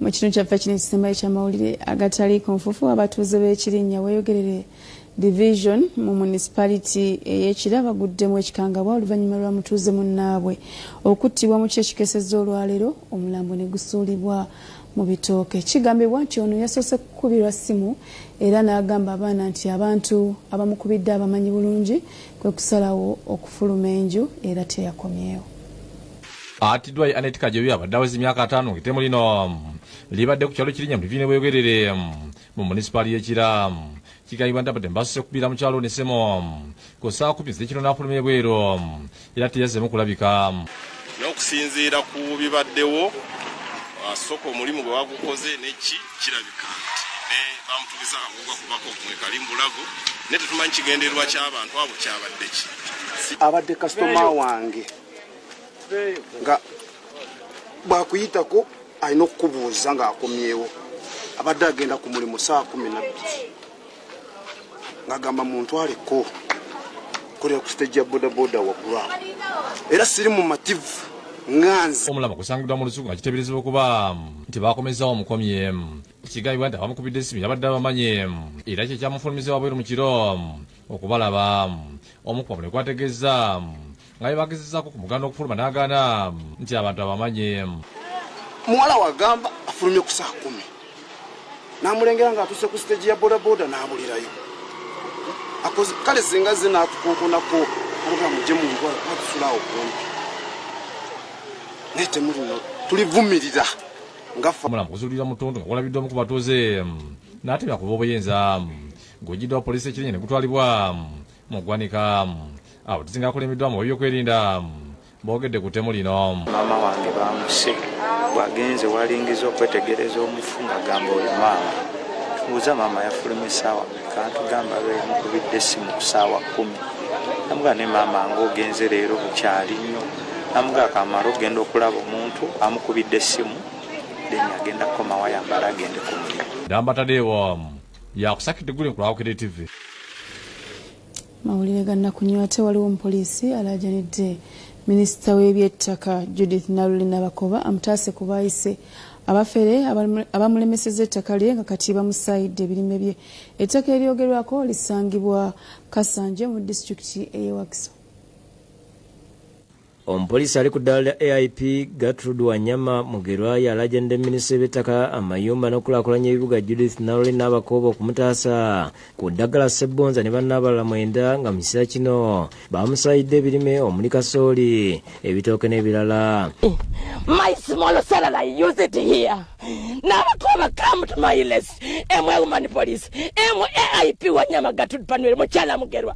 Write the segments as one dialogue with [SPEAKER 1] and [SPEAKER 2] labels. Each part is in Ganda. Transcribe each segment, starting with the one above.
[SPEAKER 1] Mu kitundu kyaffe kino ekisembayo ekyamawulire agataliiko nfuufu, abatuuze b'ekirinnya Weeyogerere Division mu municipality ey'Ekira baguddemu ekikangabwa oluvannyuma lwa mutuuze munnaabwe okuttibwa mu kyekikesezza olwaleero, omulambo ne gusuulibwa mu bitooke. Kigambibwa nti ono yasoose kukubirwa ssimu era n'agamba abaana nti abantu abamukubidde abamanyi bulungi, kwe kusalawo okufuluma enju era teyakomyewo.
[SPEAKER 2] Atiddwa ye Anet Kajobi, abadde aweza emyaka 50, ng'ettemu lino libadde ku kyalo Kirinnya mu divini Bweyogerere mu munisipaali y'Ekira. Kigambibwa nti abadde basoose kukubira mukyalo Onesemo ku ssaawa 10 z'ekiro, n'afuluma ebweru era teyazzeemu kulabika.
[SPEAKER 3] N'okusinziira ku bibaddewo, asooka omulimu gwe bagukoze neki kirabika nti ne bamutuukiza akagugu kubako mwekali mbulago, naye tetumanyi kigendererwa ky'abantu abo kyabadde ki.
[SPEAKER 4] Abadde kasitoma wange, nga bwakuyitako alina okukubuuza ng'akomyewo. Abadde agenda ku mulimu saa 12, ng'agamba muntwaleko kolera ku stage ya bodaboda waggulu awo, era siri mu mativu nganze.
[SPEAKER 2] Omulambo gusangiddwa mu lusuku nga kiteeberezebwa okuba nti bakomezaawo omukomye. Kigambibwa nti abamukubidde essimu yabadde abamanye, era kye kyamufulumiza wabweru mu kiro okubalaba. Omu ku ne kwategeeza nga bye bagezezaako ku muganda okufuluma n'agaana nti abantu abamanye.
[SPEAKER 4] Muwala wagamba afulumye ku saa 10, n'amulengera ng'atuuse ku stage ya bodaboda n'abulirayo. Akoze kale singa ze n'atukonkonako aluga mujje mu ntwala kuba tusula awo kumpi, naye temulino tulivumirira nga ffe.
[SPEAKER 2] Omulambo guzuulirwa mu ttuntu nga gulabiddwa omu ku batuuze n'atemya kuba obuyinza, ng'ogiddwa poliisi Ekirinnya ne gutwalibwa mu ggwanika. Awo tusinga akulembeddwa mu byokwerinda boogedde ku ttemu lino.
[SPEAKER 5] Maama wange bamuse, bwagenze walingiza okwetegereza omufu ng'agamba oyo maama. Tumubuuza maama yafulumye essaawa mmeka, ntugamba lwemukubidde essimu ku ssaawa 10. Namugamba ne maama ng'ogenze leero bukyali nnyo, namugamba kamala okugenda okulaba omuntu amukubidde essimu, then agenda kukomawo ayambale agende ku mulimu.
[SPEAKER 2] Damba Tadeewo yakusakidde guli ku Lwawukire TV.
[SPEAKER 1] Mawulire ga nnaku, ate waliwo omupoliisi alaajanidde minisita w'ebyettaka Judith Naluli Nabakoba amutaase ku baayise abafere abamulemesezza ettaka lye, nga kati bamusaayidde ebirime bye. Ettaka eryogerwako lisangibwa Kasanje mu disitulikiti ey'e Wakiso.
[SPEAKER 6] Omupoliisi ali ku ddaala lya AIP Gertrude Wanyama Mugerwa yalajanidde minisita w'ebyettaka, amayumba n'okukulaakulanya ebibuga Judith Nalule Nabakooba okumutaasa ku ddagala Sebbonza ne bannaabalala 9, nga mu kiseera kino bamusaayidde ebirime omuli kasooli, ebitooke n'ebirala.
[SPEAKER 7] My small salary, I use it here. Nabakoba, come to my list. MA Woman Police, MAIP Wanyama Gertrude Panuel, Mukyala Mugerwa.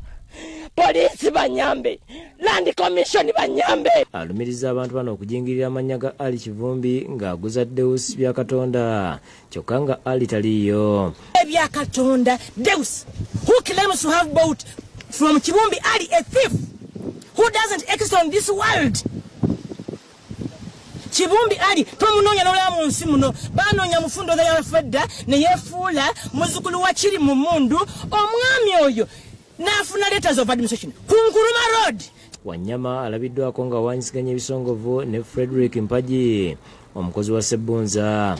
[SPEAKER 7] Poliisi banyambe, Land Commission banyambe.
[SPEAKER 6] Alumiriza abantu bano okujingirira amannya ga Ali Kivumbi ng'aguza Deus Byakatonda, kyokka nga Ali taliiyo.
[SPEAKER 7] Byakatonda Deus, who claims to have bought from Kivumbi Ali, a thief who doesn't exist on this world. Kivumbi Ali tomunoonya n'olaba mu nsi muno. Banoonya mufundo yafedda ne yeefuula muzzukulu wa kiri mu mundu, omwami oyo n'afuna letters of administration ku Nkuruma Road.
[SPEAKER 6] Wanyama alabiddwako nga awanyisiganya ebisongovu ne Frederick Mpagi, omukozi wa Sebbunza.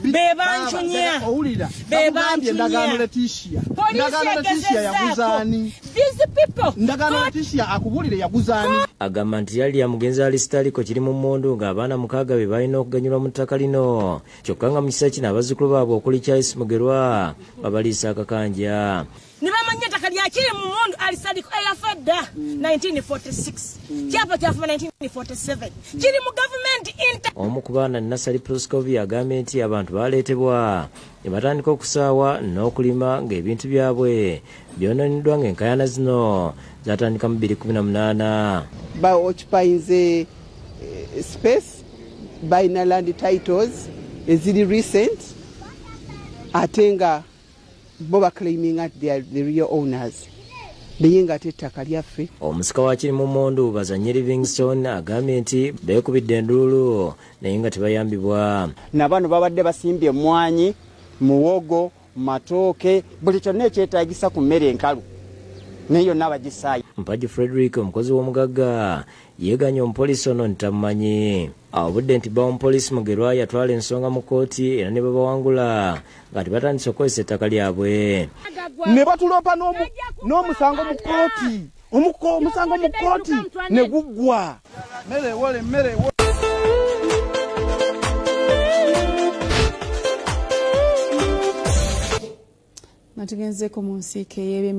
[SPEAKER 7] Be bancunya.
[SPEAKER 8] Owulira?
[SPEAKER 7] Be
[SPEAKER 8] Bakugambye endagaano
[SPEAKER 7] bancunya.
[SPEAKER 8] Letitia.
[SPEAKER 7] Poliisi
[SPEAKER 8] Endagaano Letitia
[SPEAKER 7] egezezaako.
[SPEAKER 8] yaguzaani?
[SPEAKER 7] These people.
[SPEAKER 8] Ndagaano Letitia akubuulire yaguzaani?
[SPEAKER 6] Agamba nti yali ya mugenzi Alisitaliko kiri mu mmundu, ng'abaana 6 be balina okuganyulwa mu ttaka lino, kyokka nga mu kiseera kino abazzukulu baabwe okuli Charles Mugerwa babaliisa akakanja.
[SPEAKER 7] Ne bamanya ettaka lya kiri mu mundu Alisaliko eyafa dda 1946, kyapa kyafuma 1947, kiri mu gavumenti inter.
[SPEAKER 6] Omu ku baana Nasali Proscovi agambye nti abantu baleetebwa ne batandika okusaawa n'okulima ng'ebintu byabwe byononeddwa, ng'enkaayana zino zatandika mu 2018.
[SPEAKER 9] Ba occupyinze space, balina land titles eziri recent, ate nga bo baclaiminga nti they are the real owners, naye nga ate ettaka lyaffe.
[SPEAKER 6] Omusika wa kiri mu mmundu Bazanye Livingstone agambye nti beekubidde enduulu naye nga tebayambibwa.
[SPEAKER 10] Nabano babadde basimbye emmwanyi, muwogo, matooke, buli kyonna ekyetaagisa ku mmere enkalu, naye yonna bagisaayo.
[SPEAKER 6] Mpagi Frederick, omukozi w'omugagga, yeeganye omupoliisi ono nti tamumanyi. Awabudde nti bba w'omupoliisi Mugerwa yatwala ensonga mu kkooti era ne babawangula nga tebatandise okukozesa ettaka lyabwe.
[SPEAKER 8] Ne batulopa n'omusango mu kkooti, omusango mu kkooti ne guggwa.
[SPEAKER 1] Nga tugenzeeko mu nsiike ey'ebyemizannyo.